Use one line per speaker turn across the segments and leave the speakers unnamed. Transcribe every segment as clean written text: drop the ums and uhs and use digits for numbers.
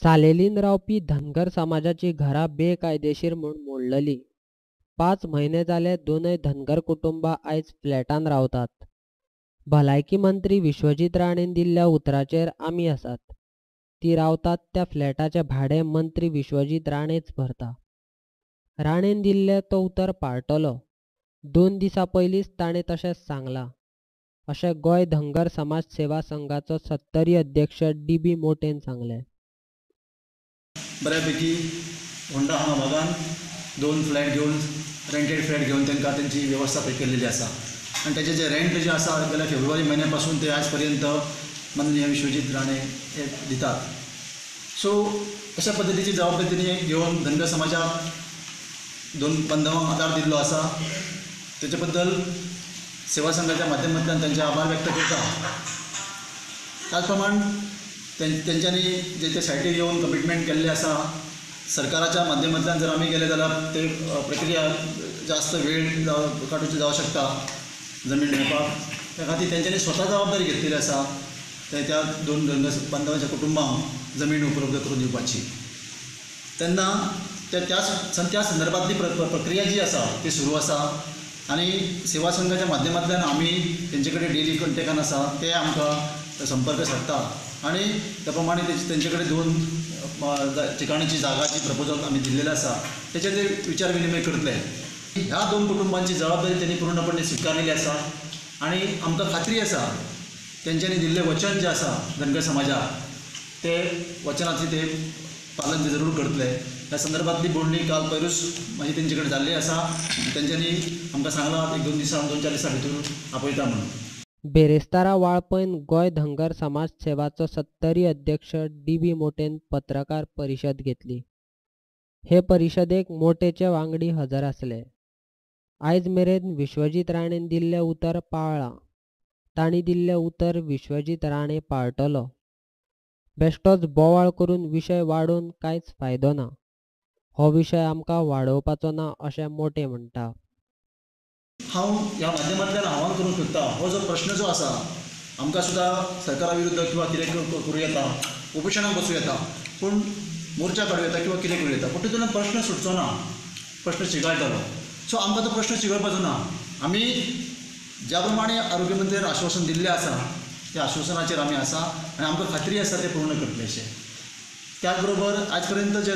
सालेलीन रावपी धनगर समाजाची घरां बेकायदेशीर म्हूण मोडलली. 5 म्हयने जाले दोनय धनगर कुटुंबां आयज फ्लॅटान रावतात. भलायकी मंत्री विश्वजीत राणेन दिल्ल्या उतराचेर आमी आसात. ती रावतात त्या फ्लॅटाचें भाडें मंत्री विश्वजीत राणेच भरता. राणेन दिल्लें तो उतर पाळटलो. 2 दिसां पयलींच ताणें तशें सांगलां, अशें गोंय धनगर समाज सेवा संघाचो सत्तरी अध्यक्ष डी बी मोटेन सांगलें.
बऱ्यापैकी होंडा हांगा भागान 2 फ्लॅट घेवन रेंटेड फ्लॅट घेवन तांकां तेंची वेवस्था थंय केल्लेली आसा आनी तेजें जें रेंट जें आसा गेल्या फेब्रुवारी म्हयन्या पासून ते आज पर्यंत माननीय विश्वजीत राणे हे दितात. सो अशा पद्दतीची जबाबदारी तेणी घेवन धनगर समाजाक 2 बांधवांक आदार दिल्लो आसा. तेचे बद्दल सेवा संघाच्या माध्यमांतल्यान तांचे आभार व्यक्त करता. त्याच प्रमाण तेंच्यांनी जे ते सायटीर येवन कमिटमेंट केल्लें आसा, सरकाराच्या माध्यमांतल्यान जर आमी गेले जाल्यार ते प्रक्रिया जास्त वेळ काडूची जावंक शकता जमीन मेळपाक. त्या खातीर तेंच्यांनी स्वता जबाबदारी घेतलेली आसा ते त्या 2 धनगर बांधवांच्या कुटुंबांक जमीन उपलब्ध करून दिवपाची. तेन्ना त्या संदर्भातली प्रक्रिया जी आसा ती सुरू आसा आनी सेवा संघाच्या माध्यमांतल्यान आमी तेंचे कडेन डेली कॉन्टेक्टान आसा, ते आमकां संपर्क सादता आनी त्या प्रमाणे तेंचे कडेन 2 ठिकाणीची जागाची प्रपोजल आमी दिल्लेलें आसा, तेचेर ते विचार विनिमय करतले. ह्या 2 कुटुंबांची जबाबदारी तेणी पूर्णपणे स्विकारलेली आसा आनी आमकां खात्री आसा तेंच्यांनी दिल्लें वचन जें आसा धनगर समाजाक ते वचनाचें ते पालन ते जरूर करतले. ह्या संदर्भातली बोलणी काल पयरूच म्हाजी तेंचे कडेन जाल्ली आसा. तेंच्यांनी आमकां सांगलां 1-2 दिसां 2-4 दिसां भितर आपयता म्हणून.
बेरेस्तारा वाळपयन गोंय धनगर समाज सेवाचो सत्तरी अध्यक्ष डी बी मोटेन पत्रकार परिशद घेतली. हे परिशदेक मोटेचे वांगडी हजर आसले. आयज मेरेन विश्वजीत राणेन दिल्लें उतर पाळ्ळां. तांणी दिल्लें उतर विश्वजीत राणे पाळटलो. बेश्टोच बोवाळ करून विशय वाडोवन कांयच फायदो ना. हो विशय आमकां वाडोवपाचो ना अशें मोटे म्हणटा.
हांव ह्या माध्यमांतल्यान आव्हान करूंक सोदता, हो जो प्रश्न जो आसा आमकां सुद्दां सरकारा विरुद्ध किंवा कितें करूं येता, उपोशणाक बसूं येता, पूण मोर्चा काडूं येता किंवा कितें करूं येता, पूण तितूंतल्यान प्रश्न सुटचो ना, प्रश्न चिघळटलो. सो आमकां तो प्रश्न चिघळपाचो ना. आमी ज्या प्रमाणे आरोग्य मंत्र्यान आश्वासन दिल्लें आसा त्या आश्वासनाचेर आमी आसा आनी आमकां खात्री आसा तें पूर्ण करतले अशें. त्याच बरोबर आज पर्यंत जे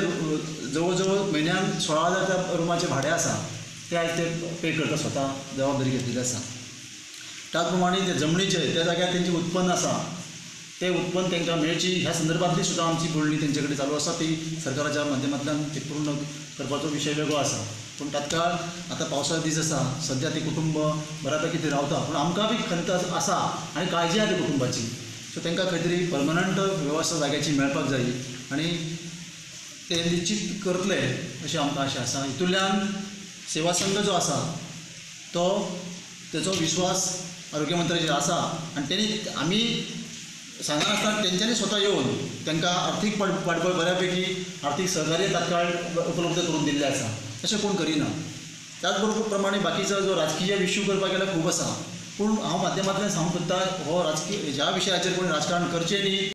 जवळ जवळ म्हयन्याक 16,000 त्या रुमाचें भाडें आसा ते आयज ते पे करता, स्वता जबाबदारी घेतलेली आसा. त्याच प्रमाणे ते जमनीचे त्या जाग्यार तेंचें उत्पन्न आसा तें उत्पन्न तांकां मेळची ह्या संदर्भांतली सुद्दां आमची बोलणी तेंचे कडेन चालू आसा. ती सरकाराच्या माध्यमांतल्यान ती पूर्ण करपाचो विशय वेगळो आसा, पूण तात्काळ आतां पावसाचे दीस आसा, सद्या ती कुटुंब बऱ्या पैकी थंय रावता, पूण आमकां बी खंत आसा आनी काळजी आसा त्या कुटुंबाची. सो तांकां खंय तरी परमनंट वेवस्था जाग्याची मेळपाक जाय आनी ते निश्चीत करतले अशें आमकां आशा आसा. हितूंतल्यान सेवा संघ जो आसा तो तेचो विश्वास आरोग्य मंत्र्याचेर आसा आनी तेणी आमी सांगनासतना तेंच्यांनी स्वता येवन तांकां आर्थीक पाठबळ बऱ्यापैकी आर्थीक सहकार्य तात्काळ उपलब्ध करून दिल्लें आसा. अशें कोण करिना. त्याच बरोबर प्रमाणे बाकीचो जो राजकीय इश्यू करपाक गेल्यार खूब आसा, पूण हांव माध्यमांतल्यान सांगूंक सोदता हो राजकीय ह्या विशयाचेर कोणी राजकारण करचें न्ही.